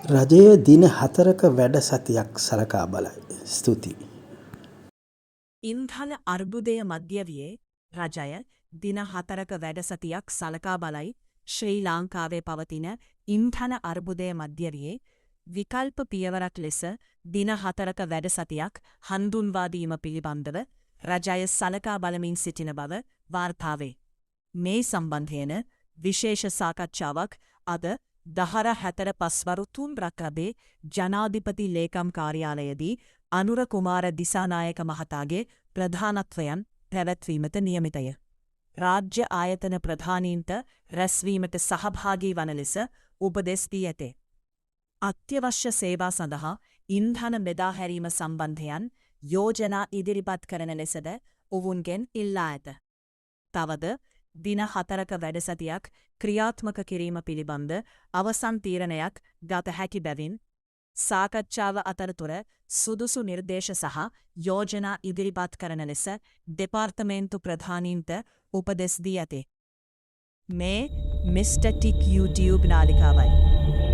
රජය දින හතරක වැඩ සතියක් සලකා බලයි. ස්තුතියි. ඉන්ධන අර්බුදය මධ්‍යවියේ රජය දින හතරක වැඩ සතියක් සලකා බලයි. ශ්‍රී ලංකාවේ පවතින ඉන්ධන අර්බුදය මධ්‍යවියේ විකල්ප පියවරක් ලෙස දින හතරක වැඩ සතියක් හඳුන්වා දීම පිළිබඳව රජය සලකා බලමින් සිටින බව වාර්තා වේ. මේ සම්බන්ධයෙන් විශේෂ සාකච්ඡාවක් අද දහර හැතර පස්වරු තුන් රකබේ ජනාධිපති ලේකම් කාර්යාලයේදී අනුර කුමාර දිසානායක මහතාගේ ප්‍රධානත්වයෙන් පැවැත්වීමට නියමිතය. රාජ්‍ය ආයතන ප්‍රධානීන්ට රැස්වීමට සහභාගී වන ලෙස උපදෙස් දී ඇතේ. අත්‍යවශ්‍ය සේවා සඳහා ඉන්ධන බෙදා හැරීම සම්බන්ධයෙන් යෝජනා ඉදිරිපත් කරන ලෙසද ඔවුන්ගෙන් ඉල්ලා ඇත. තවද දින හතරක වැඩසතියක් ක්‍රියාත්මක කිරීම පිළිබඳ අවසන් තීරණයක් ගත හැකි බැවින් සාකච්ඡාව අතරතුර සුදුසු නිර්දේශ සහ යෝජනා ඉදිරිපත් කරන ලෙස දෙපාර්තමේන්තු ප්‍රධානීන්ට උපදෙස් දී ඇති. මේ මිස්ටර් ටික් YouTube නාලිකාවයි.